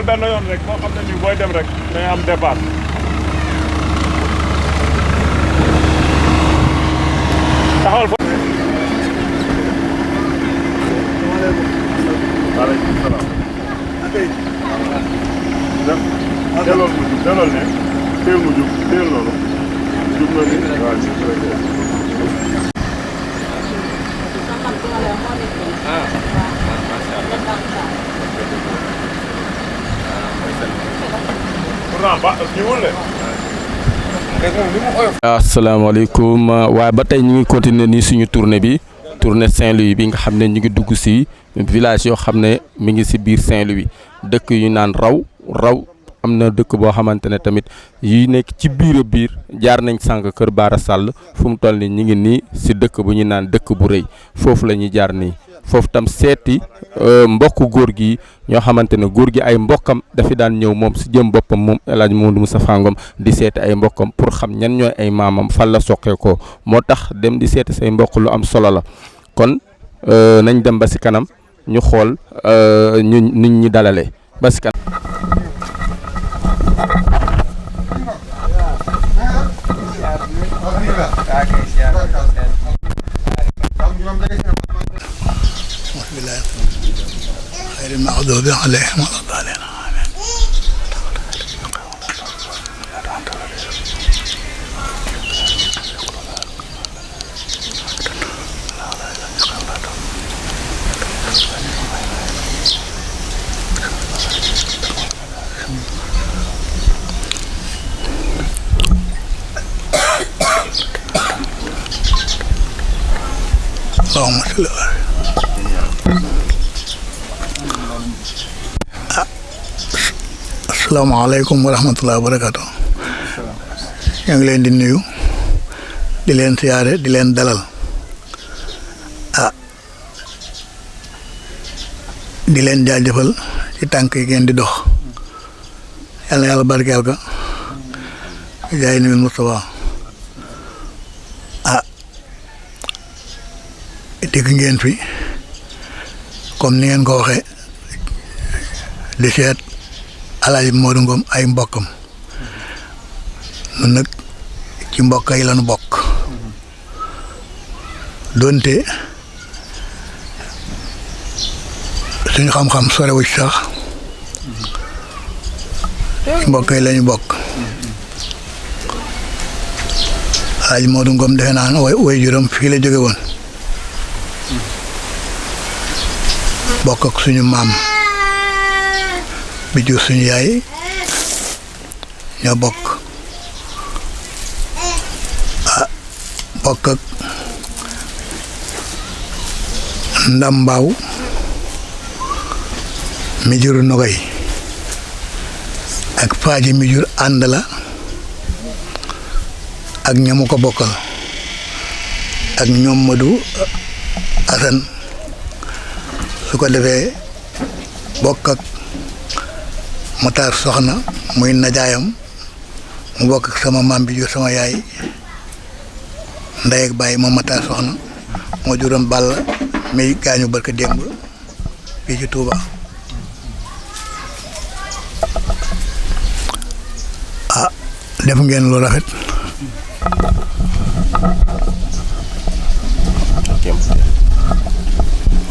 benn yoon rek moo xam ne nii booy dem rek day am départ. taxawal fa. waaleykum salaam. teeloon mu jub teeloon ne teel mu jub teel loolu jub na ni waaw si asalaamaaleykum waaye ba tey ñu ngi continuer nii suñu tournée bi tournée Saint-Louis bi nga xam ne ñu ngi dugg si village yoo xam ne mi ngi si biir Saint-Louis dëkk yu naan raw am na dëkk boo xamante ne tamit yi nekk ci biir jaar nañ sànq Kër Baara Sall fu mu toll nii ñu ngi nii si dëkk bu ñu naan dëkk bu rëy foofu la ñuy jaar nii foofu tam seeti mbokk góor gi ñoo xamante ne góor gi ay mbokkam dafi daan ñëw moom si jëm boppam moom El Hadj Mamadou Moustapha Ngom di seeti ay mbokkam pour xam ñan ñooy ay maamam fan la soqee ko moo tax dem di seeti say mbokk lu am solo la kon nañ dem ba si kanam ñu xool ñu nit ñi dalalee ba si kanam. غير المغضوب عليهم ولا الضالين آمين. اللهم صل على asalaamaaleykum wa rahmatulah wa barakaatu. ñoo ngi leen di nuyu di leen siyaare di leen dalal di leen jaajëfal ci tànk yi ngeen di dox yal na yàlla barkeel ko jaay nabi Mustafa dégg ngeen fi comme ni ngeen ko waxee di seet Alaaji Modou Ngom ay mbokkam nun nag ci mbokk yi lañu bokk doonte suñu xam-xam sorewu ci sax ci mbokk yi lañu bokk Alaaji Modou Ngom defe naa way juróom fii la jóge woon bokk ak suñu maam bi jur suñu yaay ñoo bokk bokk ak ndambaaw mi jur nogay ak faaji mi jur ànd la ak ñamu ko bokkal ak ñoom Madou Assane su ko defee bokk ak Matar soxna muy najaayam mu bokk ak sama maam bi jur sama yaay ndey ak baay moom Matar soxna moo juróom Balla mi gaañu barka démb fii ci Touba def ngeen lu rafet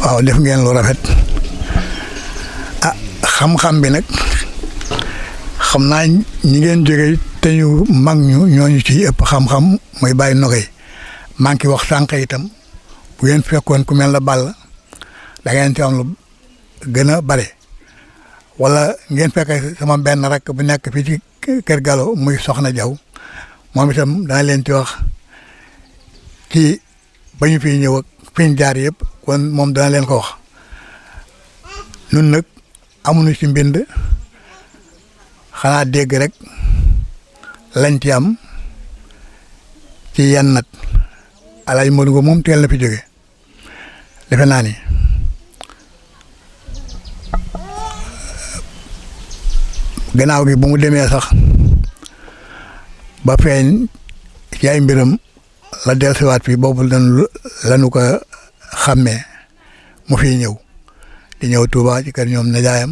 waaw def ngeen lu rafet xam-xam bi nag xam naa ñi ngeen jóge te ñu mag ñooñu ci ëpp xam-xam muy bàyyi nogay maa ngi ci wax sànq itam bu ngeen fekkoon ku mel la Balla da ngeen ci am lu gën a bare wala ngeen fekk sama benn rakk bu nekk fii ci kër Gallo muy Soxna Jaw moom itam dana leen ci wax ci ba ñu fiy ñëw ak fi ñu jaar yëpp kon moom dana leen ko wax nun nag amuñu ci mbind xanaa dégg rek lañ ci am ci yennat Alaaji Modou Ngom moom teel na fi jóge defe naa ni gannaaw gi bu mu demee sax ba feeñ ci ay mbiram la dellusiwaat fii boobu lanu ko xàmmee mu fiy ñëw di ñëw Touba ci kër ñoom nijaayam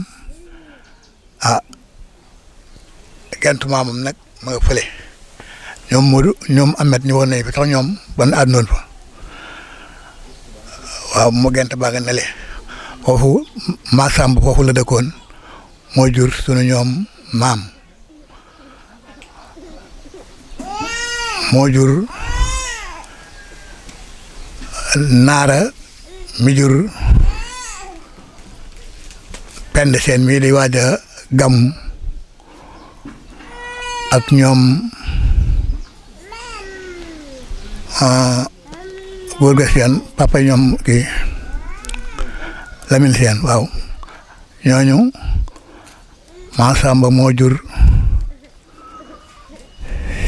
gentu maamam nag ma nga fële ñoom Modou ñoom Amet ñu woon nañ fi tax ñoom ban àddoon fa waaw mu gent baa nga nele foofu Massamba foofu la dëkkoon moo jur sunu ñoom maam moo jur Naara mi jur Pend Seen mii di waaj a gàmmu ak ñoom góor ga seen papa ñoom kii Lamine Seen waaw ñooñu Massamba moo jur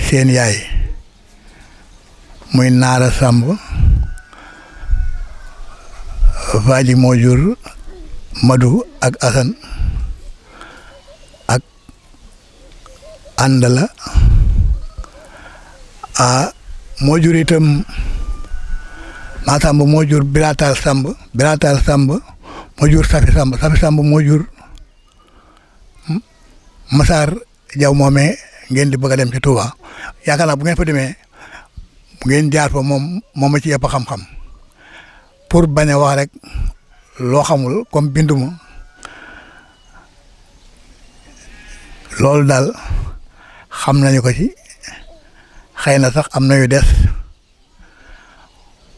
seen yaay muy Naara Samb Faaji moo jur Madu ak Asan ak Andala moo jur itam Massamba moo jur Biratal Samb moo jur Safi Samb moo jur Masaar Jaw moomee ngeen di bëgg a dem ci Touba yaakaar naa bu ngeen fa demee bu ngeen jaar fa moom a ci yëpp xam-xam pour bañ a wax rek loo xamul comme binduma loolu daal xam nañu ko ci xëy na sax am na yu des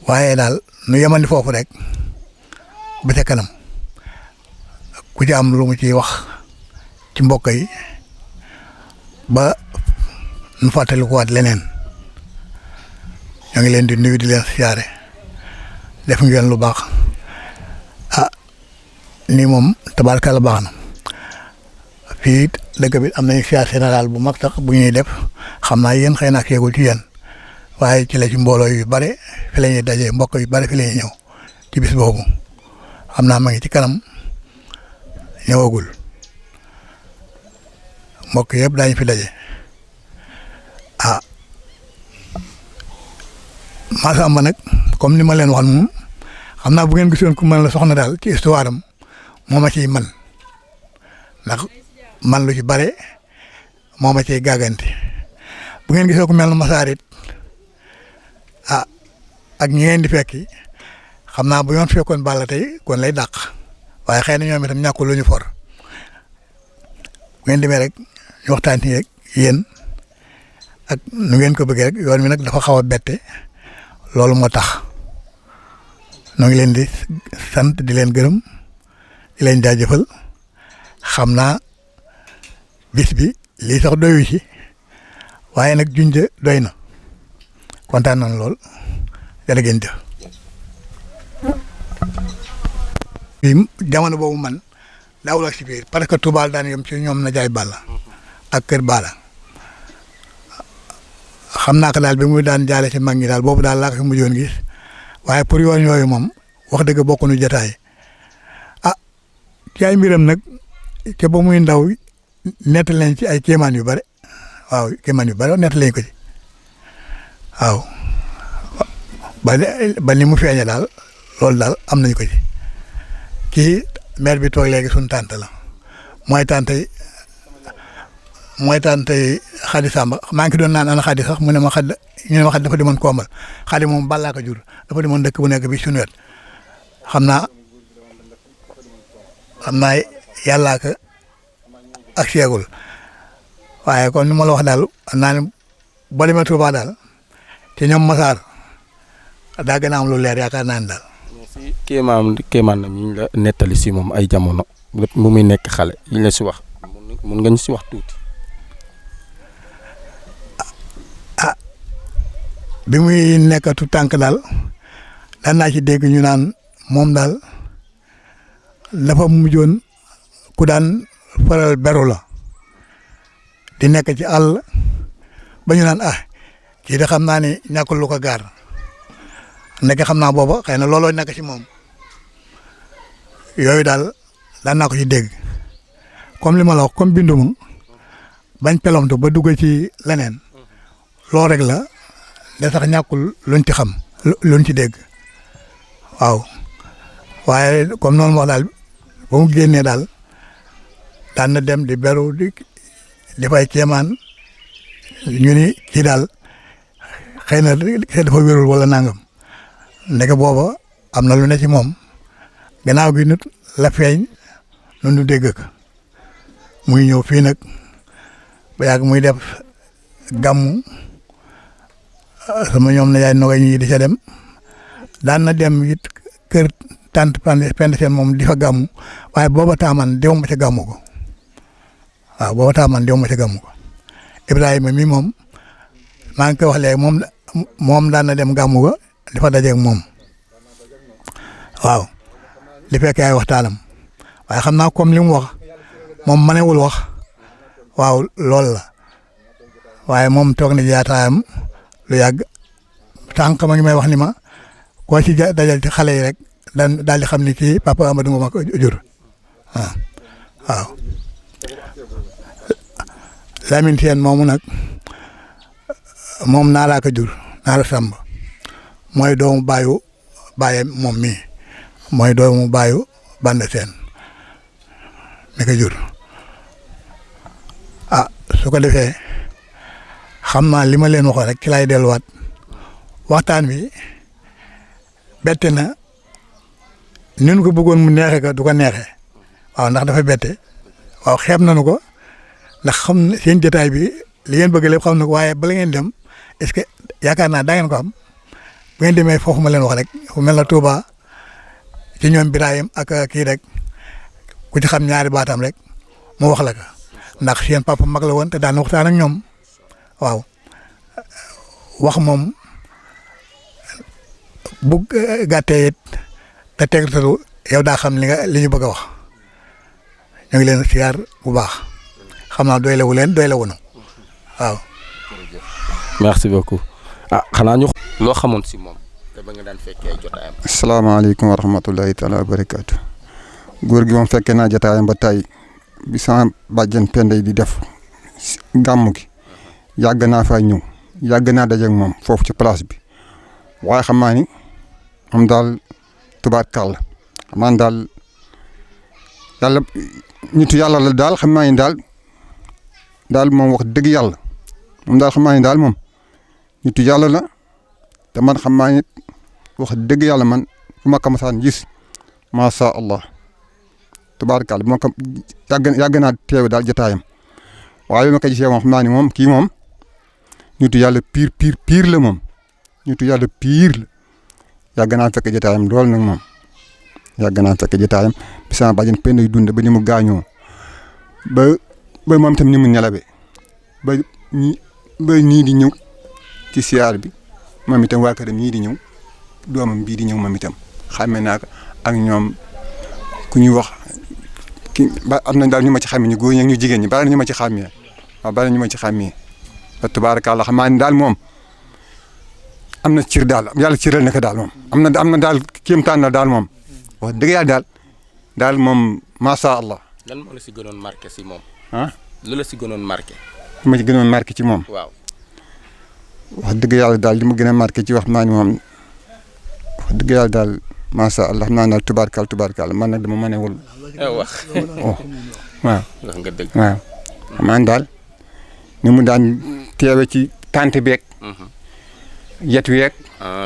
waaye daal nu yemandi foofu rek ba ca kanam ku ci am lu mu ciy wax ci mbokk yi ba nu fàttalikuwaat leneen ñoo ngi leen di nuyu di leen siyaare def ngeen lu baax nii moom tabaarkalla baax na fii dëkk bi am nañu siyaare général bu mag sax bu ñuy def xam naa yéen xëy na keegul ci yéen waaye ci la ci mbooloo yu bare fi la ñuy daje mbokk yu bare fi la ñuy ñëw ci bis boobu xam naa ma ngi ci kanam ñëwagul mbokk yëpp daañu fi daje Massamba nag comme ni ma leen waxoon moom xam naa bu ngeen gisoon ku mën la soxna daal ci histoire am moo ma ciy man ndax man lu ci bare moo ma ciy gàgganti bu ngeen gisoo ku mel na Masaar it ak ñi ngeen di fekki xam naa bu yoon fekkoon Balla tey kon lay dàq waaye xëy na ñoom itam ñàkkul lu ñu for bu ngeen demee rek ñu waxtaan ci rek yéen ak nu ngeen ko bëggee rek yoon mi nag dafa xaw a bette loolu moo tax ñoo ngi leen di sant di leen gërëm di leen jaajëfal xam naa bis bi lii sax doyu ci waaye nag junj doy na kontaan nañ lool jërë ngeen jëf. jamono boobu man daawul ak si biir parce que Touba daan yem ci ñoom na jaay Balla ak kër Balla xam naa ko daal bi muy daan jaale ci mag ñi daal boobu daal laa ko fi mujjoon gis waaye pour yoon yooyu moom wax dëgg bokkuñu jotaay ci ay mbiram nag te ba muy ndaw nett leen ci ay kéemaan yu bare waaw kéemaan yu bare nett leen ko ci waaw ba ni mu feeñee daal loolu daal am nañu ko ci kii maire bi toog léegi suñu tante la mooy tante Xadi Samba maa ngi doon naan ana Xadi sax mu ne ma Xadi ñu ne ma Xadi dafa demoon Kombal Xadi moom Balla ko jur dafa demoon dëkk bu nekk bi suñu wet xam naa yàllaa ko ak seegul waaye kon ni ma la wax daal naa ne boo demee Touba daal te ñoom Massar daa gën a am lu leer yaakaar naa ne daal. si kéemaan na ñu la nettali si moom ay jamono mu muy nekk xale yi la si wax mun nga ñu si wax tuuti. bi muy nekkatu tànk daal daan naa ci dégg ñu naan moom daal dafa mujjoon ku daan faral beru la di nekk ci àll ba ñu naan kii de xam naa ne ñàkkul lu ko gaar nekk xam naa booba xëy na looloo nekk ci moom yooyu daal daan naa ko ci dégg comme li ma la wax comme bindu mu bañ pelomtu ba dugg ci leneen loolu rek la de sax ñàkkul luñ ci xam luñ ci dégg waaw waaye comme noonu wax daal ba mu génnee daal daan na dem di beru di fay kéemaan ñu ni kii daal xëy na dafa wérul wala nangam ndeke booba am na lu ne ci moom gannaaw gi nit la feeñ nu dégg ko muy ñëw fii nag ba yàgg muy def gàmmu sama ñoom na yaay nogay ñi di ca dem daan na dem it kër tante pend seen moom di fa gàmmu waaye booba taaman dew ma ca gàmmu ko waaw booba taaman dew ma ca gàmmu ko Ibrahima mi moom maa ngi koy wax léegi moom daan na dem gàmmu ga di fa dajeeg moom waaw di fekkee ay waxtaanam waaye xam naa comme li mu wax moom manewul wax waaw loolu la waaye moom toog na jaataayam lu yàgg tànk ma ngi may wax ni ma koo ci dajal ci xale yi rek daal di xam ni kii papa Amadou Ngom ak jur waaw Lamine Sène moomu nag moom naa laa ko jur naa la sàmb mooy doomu bàyye moom mii mooy doomu baayu Banda Sène mi ko jur su ko defee xam naa li ma leen waxoon rek ci lay delluwaat waxtaan wi bette na ni ko bëggoon mu neexee ko du ko neexee waaw ndax dafa bette waaw xeeb nañu ko ndax xam ne seen jotaay bi li ngeen bëgg lépp xam na ko waaye bala ngeen dem est-ce que yaakaar naa daa ngeen ko am bu ngeen demee foofu ma leen wax rek fu mel na Touba ci ñoom Birahim ak kii rek ku ci xam ñaari baatam rek mu wax la ko ndax seen papa mag la woon te daan waxtaan ak ñoom waaw wax moom bu gàttee it te tegtalu yow daa xam li ñu bëgg a wax ñu ngi leen siyaar bu baax xam naa doy la wunu waaw. merci beaucoup xanaa ñu. loo xamoon si moom te ba nga daan fekkee ay jotaayam. asalaamaaleykum wa rahmatulahi taala wa barakaatu. góor gi moom fekkee naa jotaayam ba tey bi sama bàjjen Penda di def gàmmu gi yàgg naa fay ñëw yàgg naa dajeeg moom foofu ci place bi waaye xam naa ni moom daal tubaarkàlla xam naa ni daal yàlla nitu yàlla la daal xam naa ni daal moom wax dëgg yàlla moom daal xam naa ni daal moom nitu yàlla la te man xam naa ni wax dëgg yàlla man fu ma ko masaan gis macha allah tubaarkàlla moo ko yàgg naa teew daal jotaayam waaye ma ko gisee moom xam naa ni moom kii moom nitu yàlla pire la moom nitu yàlla pire la yàgg naa fekk jotaayam lool nag moom yàgg naa fekk jotaayam bi sama bàjjen Penda yu dund ba ni mu gaañoo ba moom tam ni mu nelabe ba ñii di ñëw ci siyaar bi moom itam waa këram ñii di ñëw doomam bii di ñëw moom itam xàmme naa ko ak ñoom ku ñuy wax ba am nañ daal ñu ma ci xàmmee ñu góor ñi ak ñu jigéen ñi bari ñu ma ci xàmmee waaw bari ñu ma ci xàmmee wa tabaarakallaah xam naa ni daal moom am na cir daal yàlla ciral na ko daal moom am na daal kéemtaan na daal moom wax dëgg yàlla daal moom macha allah. lan moo la si gënoon marqué si moom. lu la si gënoon marqué. li ma ci gënoon marqué ci moom. waaw. wax dëgg yàlla daal li ma gën a marqué ci wax naa ni moom wax dëgg yàlla daal macha allah xam naa daal tubaarkàlla man nag dama mënewul. wax. waaw. wax nga dëgg. waaw xam naa daal ni mu daan teewe ci tànt beeg. yet weeg.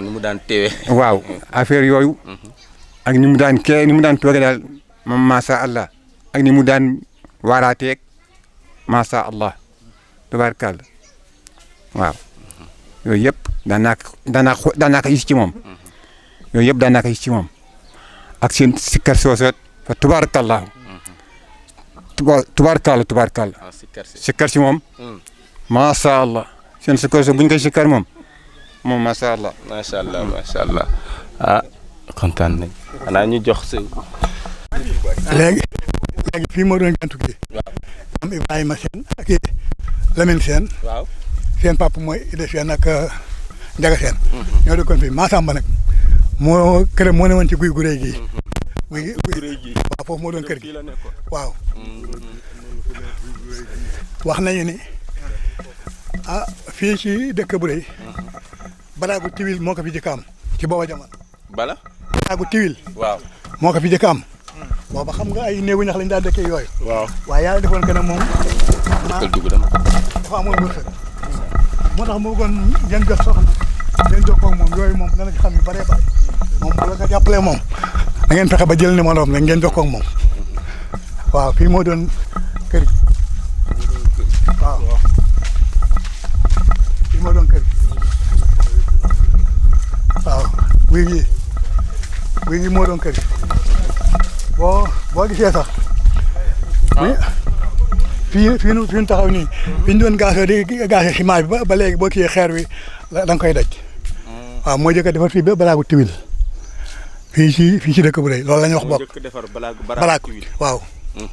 ni mu daan teewe. waaw affaire yooyu. ak ni mu daan toogee daal moom macha allah ak ni mu daan waaraateeg macha allah tubaarkàlla waaw yooyu yëpp daan naa ko gis ci moom yooyu yëpp daan naa ko gis ci moom ak seen sikkar soosoot fa tubaarkàlla tubaarkàlla sikkar si moom macha allah seen sikkar soo bu ñu koy sikkar moom macha allah. macha allah kontaan nañ xanaa ñu jox si. léegi fii moo doon gantu gi. waaw am Ibrahima Sène ak Lamine Sène. waaw seen papa mooy Ida Sène ak Ndiaga Sène. ñoo dëkkoon fii Massamba nag moo këram moo ne woon ci guy gu rëy gii. guy waaw foofu moo doon kër gi waaw. wax nañu ni fii ci dëkk bu rëy balaagu tiwil moo ko fi jëkk am ci booba jamono. balaagu tiwil. waaw moo ko fi jëkk am. booba xam nga ay néewu ñax lañ daan dëkkee yooyu. waaw waaye yàlla defoon que ne moom. dafa amoon wërsëg. moo tax mu bëggoon ngeen jot soxna ngeen jokkoo ak moom yooyu moom dana ci xam yu bëree bëri moom bu la nga jàppalee moom da ngeen fexe ba jël numéro am rek ngeen jokkoo ak moom waaw fii moo doon kër gi waaw fii moo doon kër gi waaw guy gi moo doon kër gi boo gisee sax fii nu taxaw nii fi ñu doon gaasoo di gaasee ciment bi ba léegi boo kiyee xeer wi da nga koy daj waaw moo jëkk a defar fii ba balaagu tiwil fii ci dëkk bu rëy loolu la ñuy wax bokk balaagu waaw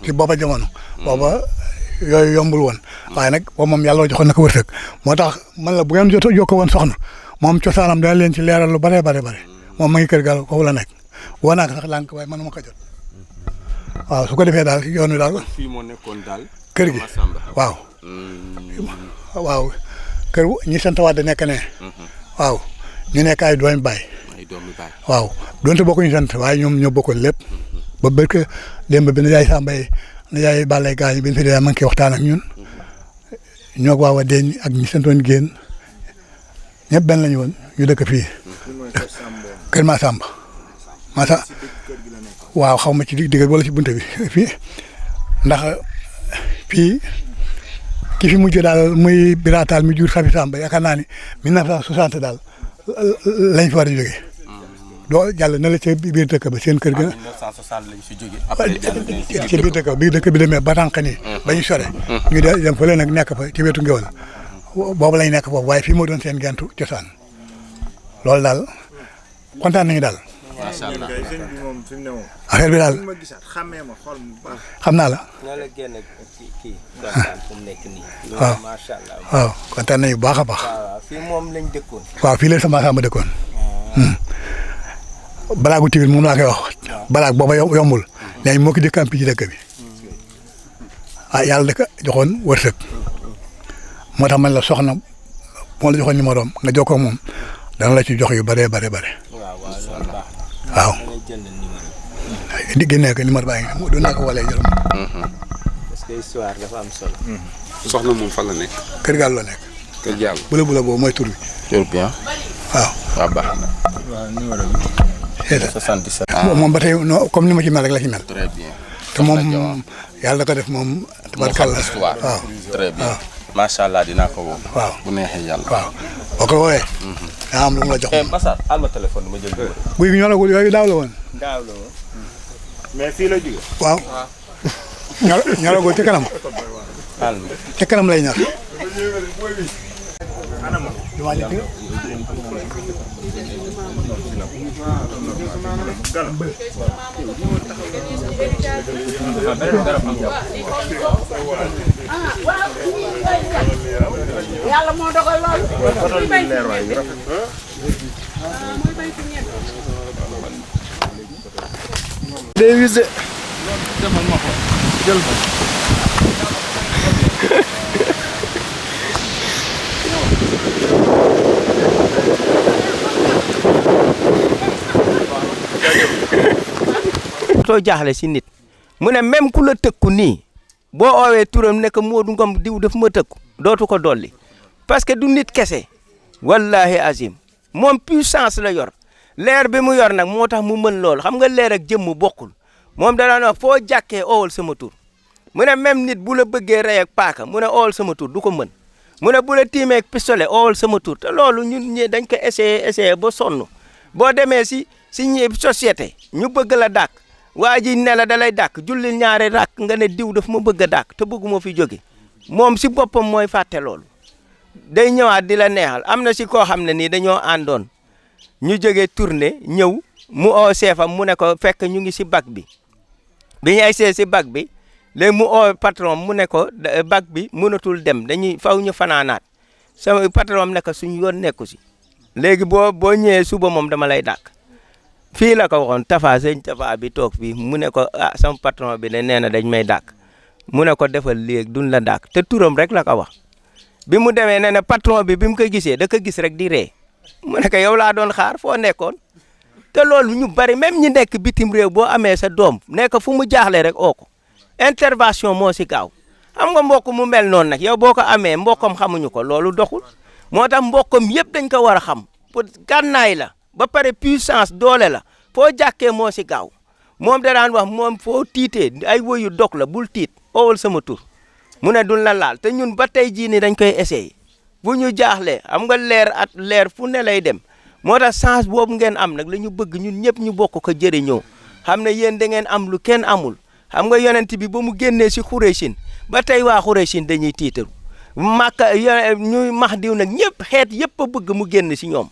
ci booba jamono booba yooyu yombul woon waaye nag boobu moom yàlla joxoon na ko wërsëg moo tax man la bu ngeen jokkoo woon soxna moom cosaanam dana leen ci leeral lu bare moom ma ngi kër gal foofu la nekk woo naa ko sax lànk waaye mënuma ko jot waaw su ko defee daal yoon wi daal fii moo nekkoon daal kër gi waaw kër ñi sant Wade nekk ne waaw ñu nekk ay doomi baay waaw donte bokkuñu sant waaye ñoom ñoo bokkoon lépp ba barke démb bi na yaay Sambay na yaay Ballay gaañ bi ñu fi dee ma ngi koy waxtaan ak ñun ñoo waaw a deñ ak ñi santoon génn ñëpp benn lañu woon ñu dëkk fii kër Massamba waaw xaw ma ci diggal wala ci bunte bi fii ndax fii ki fi mujj daal muy birataal mi jur Xafi Samba yaakaar naa ni 1960 daal lañ fi war a jógee doo jàll na la ca biir dëkk ba seen kër ga. 1960 lañ fi jógee. après ci biir dëkk bi demee ba tànk nii ba ñu sore. ñu dem fële nag nekk fa ci wetu Ngéwal boobu lañ nekk foofu waaye fii moo doon seen gentu cosaan loolu daal kontaan nañu daal. macha allah affaire bi daal xam naa la. waaw waaw kontaan nañu bu baax a baax. fii moom lañ dëkkoon. waaw fii la sama sama dëkkoon. balaagu tiwil moom laa koy wax. balaag booba yombul. léegi moo ko jëkk am ci dëkk bi. yàlla da ko joxoon wërsëg. moo tax man la soxna moo la joxoon numéro am nga jokkoo ak moom dana la ci jox yu bëree bëri. waaw di génnee ko numéro baa ngi doon naa ko walee jël parce que histoire dafa am solo. soxna moom fan la nekk. Kër Gaal la nekk. Kër Gaal bula boobu mooy tur bi. tur bi waaw. waaw baax na. waaw numéro bi. 77. moom ba tey non comme ni ma ci mel rek la ci mel. très bien. te moom yàlla da ko def moom. tabarkalla waaw très bien. macha allah dinaa ko woo. waaw bu neexee yàlla. waaw boo ko woowee. daa am lu mu la jox. Massar al ma téléphone ma jël numéro. guy gi ñoo la ko yooyu daaw la woon. mais fii la jóge. waaw. ñoo la ko ca kanam. ca kanam lay ñor. yàlla moo dogal lool. day wise. jël too jaaxle si nit mu ne même ku la tëkku nii boo oowee turam ne ko Modou Ngom diw daf ma tëkku dootu ko dolli parce que du nit kese wallahi azim moom puissance la yor leer bi mu yor nag moo tax mu mën loolu xam nga leer ak jëmm bokkul moom da daan wax foo jàkkee oowal sama tur mu ne même nit bu la bëggee rey ak paaka mu ne oowal sama tur du ko mën mu ne bu la tiimee ak pistolet oowal sama tur te loolu ñun ñi dañ ko essayé ba sonn boo demee si société ñu bëgg la dàkk waa ji ne la da lay dàkk jullil ñaari ràkk nga ne diw daf ma bëgg a dàkk te bëgguma fi jóge moom si boppam mooy fàtte loolu day ñëwaat di la neexal am na si koo xam ne nii dañoo àndoon ñu jógee tournée ñëw mu oo seefam mu ne ko fekk ñu ngi si bac bi ñu egsee si bac bi léegi mu oo patron mu ne ko bac bi mënatul dem dañuy faw ñu fanaanaat sama patron ne ko suñu yoon nekku si léegi boo ñëwee suba moom dama lay dàkk fii la ko waxoon Tafa sëñ Tafa bi toog fii mu ne ko ah sama patron bi ne nee na dañ may dàkk mu ne ko defal léegi duñ la dàkk te turam rek la ko wax bi mu demee nee na patron bi bi mu ko gisee da ko gis rek di ree mu ne ko yow laa doon xaar foo nekkoon te loolu ñu bari même ñi nekk bitim réew boo amee sa doom nekk fu mu jaaxle rek oo ko intervention moo si gaaw xam nga mbokk mu mel noonu nag yow boo ko amee mbokkam xamuñu ko loolu doxul moo tax mbokkam yëpp dañ ko war a xam pour gànnaay la ba pare puissance doole la foo jàkkee moo si gaaw moom da daan wax moom foo tiitee ay woyu dog la bul tiit owal sama tur mu ne duñ la laal te ñun ba tey jii ni dañ koy essayer bu ñu jaaxlee xam nga leer fu ne lay dem moo tax chance boobu ngeen am nag la ñu bëgg ñun ñëpp ñu bokk ko jëriñoo xam ne yéen da ngeen am lu kenn amul xam nga yonent bi ba mu génnee si Xuraysin ba tey waa Xuraysin dañuy tiitaru Makka ñuy Mahdiw nag ñëpp xeet yëpp a bëgg mu génn si ñoom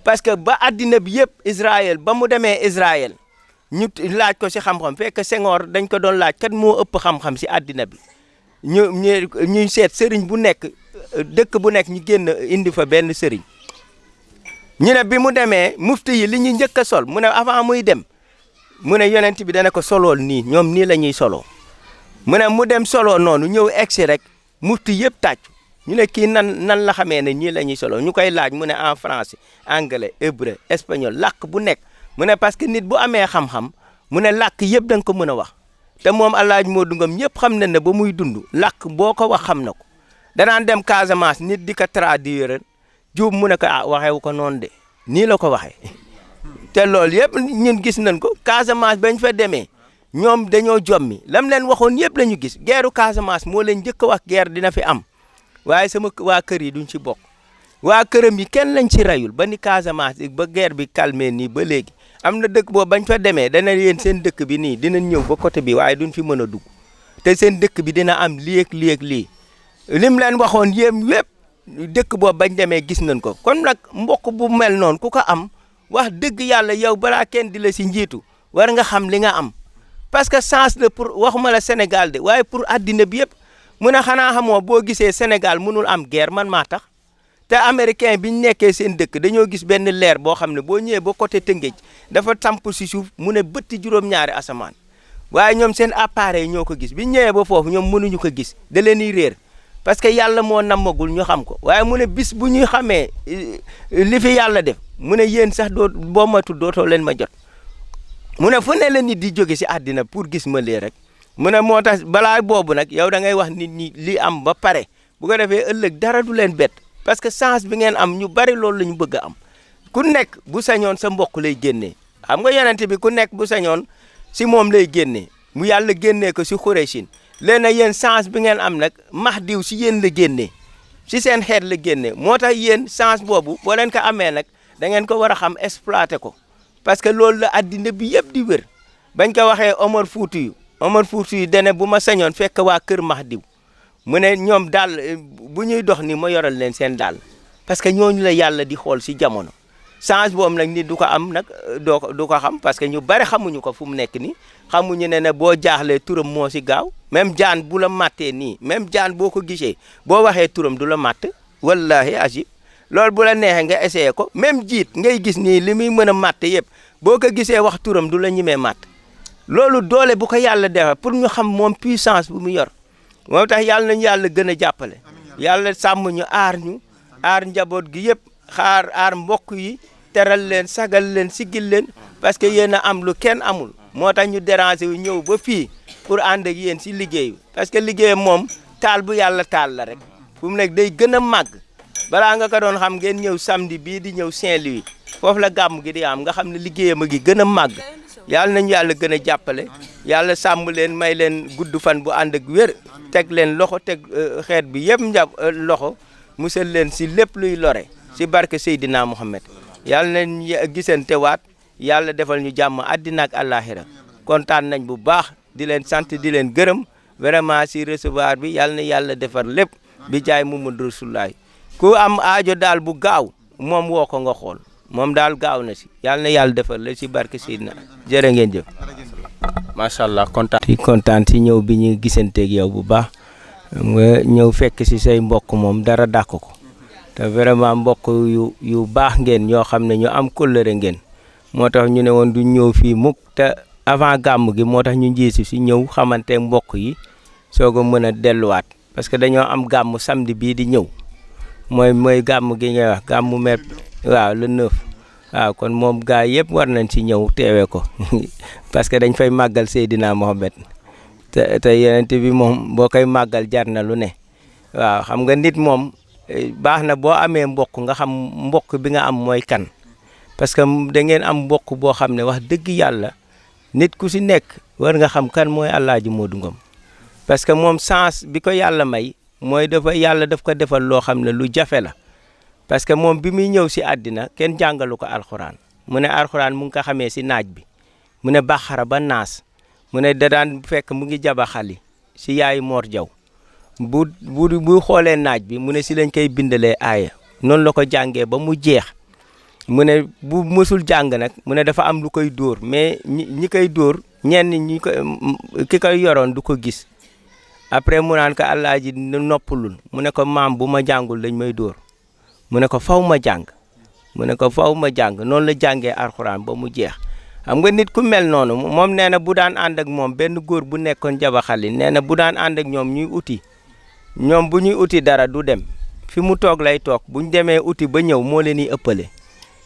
parce que ba addina bi yëpp Israël ba mu demee Israël ñu laaj ko si xam-xam fekk Senghor dañ ko doon laaj kat moo ëpp xam-xam si addina bi ñuy seet sëriñ bu nekk dëkk bu nekk ñu génn indi fa benn sëriñ ñu ne bi mu demee mufti yi li ñuy njëkk a sol mu ne avant muy dem mu ne yonent bi dana ko solool nii ñoom nii la ñuy soloo mu ne mu dem solo noonu ñëw egsi rek mufti yëpp tàcc ñu ne kii nan la xamee ne ñii la ñuy solo ñu koy laaj mu ne en français anglais hébreu espagnol làkk bu nekk mu ne parce que nit bu amee xam-xam mu ne làkk yëpp da nga ko mën a wax te moom Alaaji Modou Ngom ñëpp xam na ne ba muy dund làkk boo ko wax xam na ko danaan dem Casamance nit di ko traduire juum mu ne ko ah waxewu ko noonu de nii la ko waxee te loolu yëpp ñun gis nañ ko Casamance bañ fa demee ñoom dañoo jommi lam leen waxoon yëpp la ñu gis guerru Casamance moo leen njëkk a wax guerre dina fi am waaye sama waa kër yi duñ ci bokk waa këram yi kenn lañ ci rayul ba ni Casamance ba guerre bi calmé nii ba léegi am na dëkk boobu bañ fa demee dana yéen seen dëkk bi nii dinañ ñëw ba côté bi waaye duñ fi mën a dugg te seen dëkk bi dina am lii ak lii ak lii lim leen waxoon yéem yëpp dëkk boobu bañ demee gis nañ ko kon nag mbokk bu mel noonu ku ko am wax dëgg yàlla yow balaa kenn di la si njiitu war nga xam li nga am parce que chance la pour waxuma la Sénégal de waaye pour addina bi yëpp mu ne xanaa xamoo boo gisee Sénégal mënul am guerre man maa tax te américain bi ñu nekkee seen dëkk dañoo gis benn leer boo xam ne boo ñëwee ba côté Tëngéej dafa tamp si suuf mu ne bëtti juróom-ñaari asamaan waaye ñoom seen appareil ñoo ko gis bi ñu ñëwee ba foofu ñoom mënuñu ko gis da leen di réer parce que yàlla moo nammagul ñu xam ko waaye mu ne bis bu ñuy xamee li fi yàlla def mu ne yéen sax boo matul dootoo leen ma jot mu ne fu ne la nit di jóge si àddina pour gis ma lee rek mu ne moo tax balaa boobu nag yow da ngay wax nit ñi li am ba pare bu ko defee ëllëg dara du leen bett parce que chance bi ngeen am ñu bari loolu la ñu bëgg a am ku nekk bu sañoon sa mbokk lay génnee xam nga yonent bi ku nekk bu sañoon si moom lay génnee mu yàlla génnee ko si Xuraysin léegi nag yéen chance bi ngeen am nag Mahdiw si yéen la génnee si seen xeet la génnee moo tax yéen chance boobu boo leen ko amee nag da ngeen ko war a xam exploité ko parce que loolu la addina bi yëpp di wër bañ ko waxee Omar Foutiyou dene bu ma sañoon fekk waa kër Mahdiw mu ne ñoom daal bu ñuy dox ni ma yoral leen seen daal parce que ñooñu la yàlla di xool si jamono chance boobu nag nit du ko am nag du ko xam parce que ñu bari xamuñu ko fu mu nekk nii xamuñu ne boo jaaxlee turam moo si gaaw même jaan bu la mattee nii même jaan boo ko gisee boo waxee turam du la matt wallahi ajib loolu bu la neexee nga essayé ko même jiit ngay gis nii li muy mën a matt yëpp boo ko gisee wax turam du la ñimee matt loolu doole bu ko yàlla defee pour ñu xam moom puissance bu mu yor moo tax yàlla nañu yàlla gën a jàppale yàlla sàmm ñu aar njaboot gi yëpp aar mbokk yi teral leen sagal leen sigil leen parce que yéen a am lu kenn amul moo tax ñu déranger wu ñëw ba fii pour ànd ak yéen si liggéey bi parce que liggéey moom taal bu yàlla taal la rek fu mu nekk day gën a màgg balaa nga ko doon xam ngeen ñëw samedi bii di ñëw Saint-Louis foofu la gàmm gi di am nga xam ne liggéeyam a gi gën a màgg yàlla nañu yàlla gën a jàppale yàlla sàmm leen may leen gudd fan bu ànd ak wér teg leen loxo teg xeet bi yëpp loxo musal leen si lépp luy lore si barke Seydina Mohamed yàlla nañ gisante waat yàlla defal ñu jàmm àddina ak àllaaxira kontaan nañ bu baax di leen sant di leen gërëm vraiment si recevoir bi yàlla na yàlla defar lépp bi jaay Muhammadu Rasulullaah ku am aajo daal bu gaaw moom woo ko nga xool moom daal gaaw na si yàlla na yàlla defar la si barke Seydina jërë ngeen jëf. macha allah kontaan si ñëw bi ñu gisanteeg yow bu baax nga ñëw fekk si say mbokk moom dara dàq ko te vraiment mbokk yu baax ngeen ñoo xam ne ñu am kóllëre ngeen moo tax ñu ne woon du ñëw fii mukk te avant gàmm gi moo tax ñu njiisu si ñëw xamante mbokk yi soog a mën a delluwaat parce que dañoo am gàmm samedi bii di ñëw mooy gàmm gi ngay wax gàmmu met waaw le 9 waaw kon moom gaa yëpp war nañ si ñëw teewee ko parce que dañ fay màggal Seydina Mohamed te yeneen bi moom boo koy màggal jar na lu ne waaw xam nga nit moom baax na boo amee mbokk nga xam mbokk bi nga am mooy kan parce que da ngeen am mbokk boo xam ne wax dëgg yàlla nit ku si nekk war nga xam kan mooy Alaaji Modou Ngom parce que moom sens bi ko yàlla may mooy yàlla daf ko defal loo xam ne lu jafe la parce que moom bi muy ñëw si àddina kenn jàngalu ko alxuraan mu ne alxuraan mu ngi ko xamee si naaj bi mu ne Baqara ba Naas mu ne da daan fekk mu ngi jaba xali si yaayu Mor Jaw bu xoolee naaj bi mu ne si lañ koy bindalee aaya noonu la ko jàngee ba mu jeex mu ne bu mësul jàng nag mu ne dafa am lu koy dóor mais ñi koy dóor ñenn ki koy yoroon du ko gis après mu naan ko Alaaji noppalul mu ne ko maam bu ma jàngul dañ may dóor mu ne ko faw ma jàng noonu la jàngee alxuraan ba mu jeex xam nga nit ku mel noonu moom nee na bu daan ànd ak moom benn góor bu nekkoon jabaxali nee na bu daan ànd ak ñoom bu ñuy uti dara du dem fi mu toog lay toog bu ñu demee uti ba ñëw moo leen di ëppale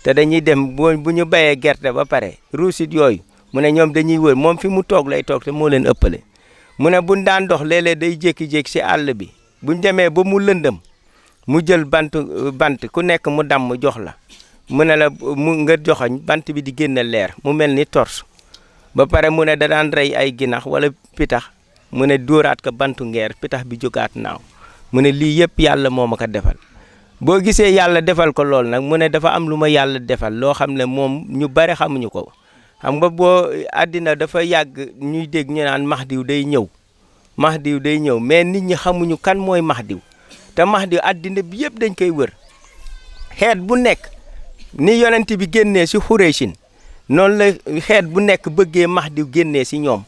te dañuy dem bu ñu béyee gerte ba pare ruusit yooyu mu ne ñoom dañuy wër moom fi mu toog lay toog te moo leen ëppale mu ne buñ daan dox léeg-léeg day jékki-jékki si àll bi buñ demee ba mu lëndëm mu jël bant ku nekk mu damm jox la mu ne la nga joxoñ bant bi di génn leer mu mel ni torche ba pare mu ne da daan rey ay ginax wala pitax mu ne dóoraat ko bantu ngeer pitax bi jógaat naaw mu ne lii yëpp yàlla moo ma ko defal boo gisee yàlla defal ko lool nag mu ne dafa am lu ma yàlla defal loo xam ne moom ñu bare xamuñu ko xam nga boo àddina dafa yàgg ñuy dégg ñu naan Mahdiw day ñëw mais nit ñi xamuñu kan mooy Mahdiw te Mahdiw àddina bi yëpp dañ koy wër xeet bu nekk ni yonent bi génnee si Xuraysin noonu la xeet bu nekk bëggee Mahdiw génnee si ñoom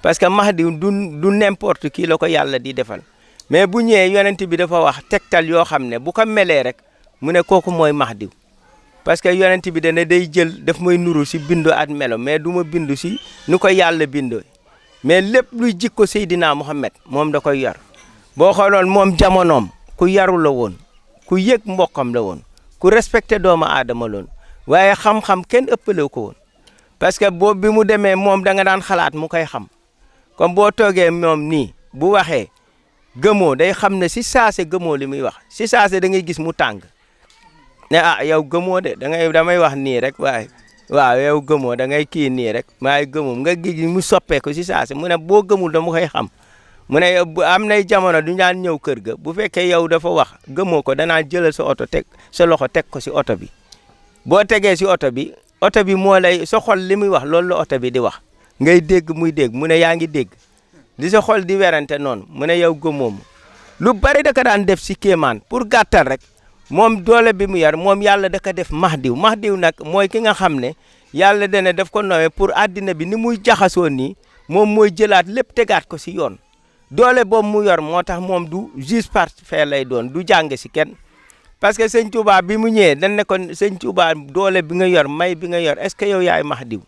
parce que Mahdiw du n'importe qui la ko yàlla di defal mais bu ñëwee yonent bi dafa wax tegtal yoo xam ne bu ko melee rek mu ne kooku mooy Mahdiw parce que yonent bi dana day jël daf may nuru si bindu at melo mais du ma bindu si nu ko yàlla bindoo mais lépp luy jikko Seydina Mohamed moom da koy yor boo xooloon moom jamonoom ku yaru la woon ku yëg mbokkam la woon ku respecté doomu aadama loon waaye xam-xam kenn ëppale ko woon parce que boobu bi mu demee moom da nga daan xalaat mu koy xam comme boo toogee moom nii bu waxee gëmoo day xam ne si saase gëmoo li muy wax si saase da ngay gis mu tàng ne yow gëmoo de damay wax nii rek waaw yow gëmoo da ngay kii nii rek waaye gëmoo nga gis mu soppeeku si saase mu ne boo gëmul dama koy xam mu ne am nay jamono du daan ñëw kër ga bu fekkee yow dafa wax gëmoo ko danaa jëlal sa oto teg sa loxo teg ko si oto bi boo tegee si oto bi moo lay sa xol li muy wax loolu la oto bi di wax ngay dégg muy dégg mu ne yaa ngi dégg di sa xol di werante noonu mu ne yow gëmoom lu bari da ka daan def si kéemaan pour gàttal rek moom doole bi mu yar moom yàlla da ka def Mahdiw nag mooy ki nga xam ne yàlla dana def ko nowe pour àddina bi ni muy jaxasoo nii moom mooy jëlaat lépp tegaat ko si yoon doole boobu mu yor moo tax moom du juge parfait lay doon du jàng si kenn parce que sëñ Touba bi mu ñëwee dañ ne ko sëñ Touba doole bi nga yor may bi nga yor est-ce que yow yaay Mahdiw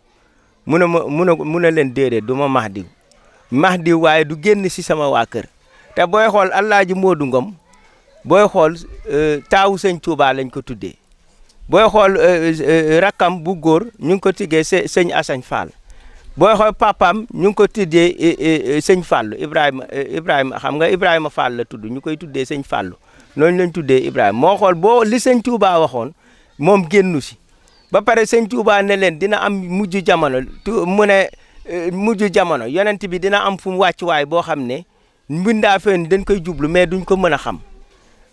mu ne leen déedéet du ma Mahdiw waaye du génn si sama waa kër te booy xool Alaaji Modou Ngom booy xool taawu sëñ Touba lañ ko tuddee booy xool rakkam bu góor ñu ngi ko tuddee sëñ Assane Fall booy xool papaam ñu ngi ko tuddee sëñ Fallu Ibrahima xam nga Ibrahima Fall la tudd ñu koy tuddee sëñ Fallu noonu lañ tuddee Ibrahima moo xool boo li sëñ Touba waxoon moom génnu si ba pare sëñ Touba ne leen dina am mujj jamono mu ne mujj jamono yonent bi dina am fu mu wàccuwaay boo xam ne mbindaa feen dañ koy jublu mais duñ ko mën a xam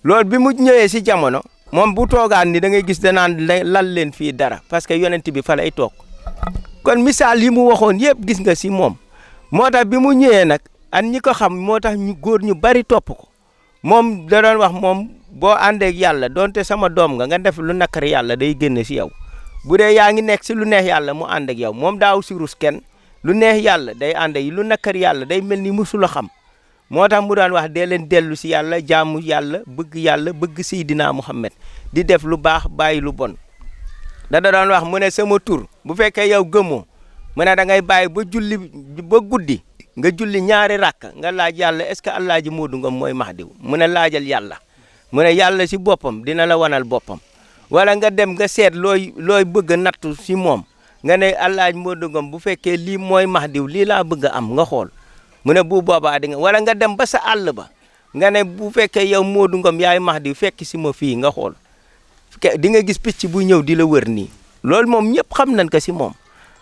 loolu bi mu ñëwee si jamono moom bu toogaan ni da ngay gis danaan lal leen fii dara parce que yonent bi fa lay toog kon misaal yi mu waxoon yëpp gis nga si moom moo tax bi mu ñëwee nag an ñi ko xam moo tax ñu góor ñu bari topp ko moom da doon wax moom boo àndeek yàlla donte sama doom nga def lu nakari yàlla day génn si yow bu dee yaa ngi nekk si lu neex yàlla mu ànd ak yow moom daaw si rus kenn lu neex yàlla day ànd ak lu nakari yàlla day mel ni musula xam moo tax mu daan wax dee leen dellu si yàlla jaamu yàlla bëgg Seydina Muhammad di def lu baax bàyyi lu bon da doon wax mu ne sama tur bu fekkee yow gëmoo mu ne da ngay bàyyi ba julli ba guddi nga julli ñaari rakk nga laaj yàlla est-ce que Alaaji Modou Ngom mooy Mahdiw mu ne laajal yàlla mu ne yàlla si boppam dina la wanal boppam wala nga dem nga seet looy bëgg a nattu si moom nga ne Alaaji Modou Ngom bu fekkee lii mooy Mahdiw lii laa bëgg a am nga xool mu ne bu boobaa di nga wala nga dem ba sa àll ba nga ne bu fekkee yow Modou Ngom yaay Mahdiw fekk si ma fii nga xool di nga gis picc bu ñëw di la wër nii loolu moom ñëpp xam nañ ko si moom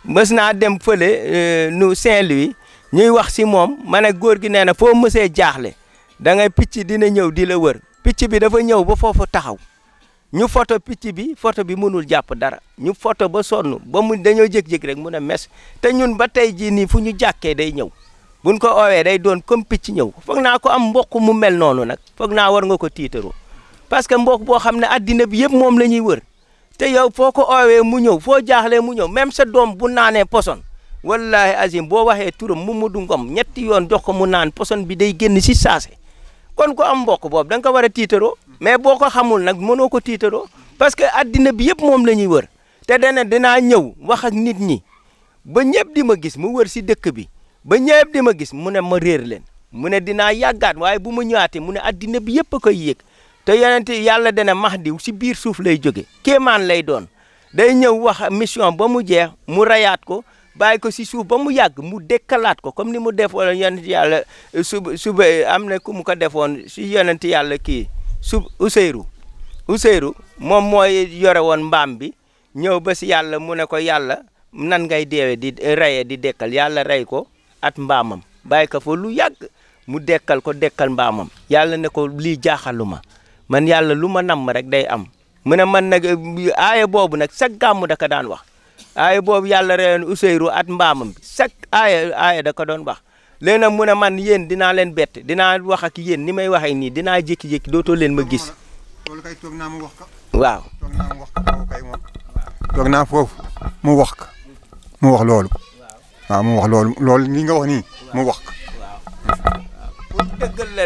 mës naa dem fële nu Saint-Louis ñuy wax si moom ma ne góor gi nee na foo mësee jaaxle da ngay picc dina ñëw di la wër picc bi dafa ñëw ba foofu taxaw ñu photo picc bi photo bi mënul jàpp dara ñu photo ba sonn ba mu dañoo jékki-jékki rek mu ne mes te ñun ba tey jii nii fu ñu jàkkee day ñëw buñ ko oowee day doon comme picc ñëw foog naa ko am mbokk mu mel noonu nag foog naa war nga ko tiitaroo parce que mbokk boo xam ne addina bi yëpp moom la ñuy wër te yow foo ko oowee mu ñëw foo jaaxlee mu ñëw même sa doom bu naanee poson wallahi azim boo waxee turam Mamadou Ngom ñetti yoon jox ko mu naan poson bi day génn si saase kon ko am mbokk boobu da nga ko war a tiitaroo mais boo ko xamul nag mënoo ko tiitaroo parce que addina bi yëpp moom la ñuy wër te dana dinaa ñëw wax ak nit ñi ba ñëpp di ma gis mu wër si dëkk bi ba ñëpp di ma gis mu ne ma réer leen mu ne dinaa yàggaat waaye bu ma ñëwaatee mu ne addina bi yëpp a koy yëg te yonent yàlla dana Mahdiw si biir suuf lay jóge kéemaan lay doon day ñëw wax mission ba mu jeex mu rayaat ko bàyyi ko si suuf ba mu yàgg mu dekkalaat ko comme ni mu defoon yonent yàlla suba am na ku mu ko defoon si yonent yàlla kii Ousseyru moom mooy yore woon mbaam bi ñëw ba si yàlla mu ne ko yàlla nan ngay deewee di reyee di dekkal yàlla rey ko at mbaamam bàyyi ko fa lu yàgg mu dekkal mbaamam yàlla ne ko lii jaaxaluma man yàlla lu ma namm rek day am mu ne man nag aaya boobu nag chaque gàmmu da ko daan wax aaya boobu yàlla reyoon Ousseyru at mbaamam bi chaque aaya da ko doon wax léegi nag mu ne man yéen dinaa leen bett dinaa wax ak yéen ni may waxee nii dinaa jékki-jékki dootoo leen ma gis. loolu kay toog naa mu wax ko. waaw toog naa mu wax ko boobu kay moom. toog naa foofu mu wax ko mu wax loolu. waaw mu wax loolu li nga wax nii mu wax ko. pour dëggal la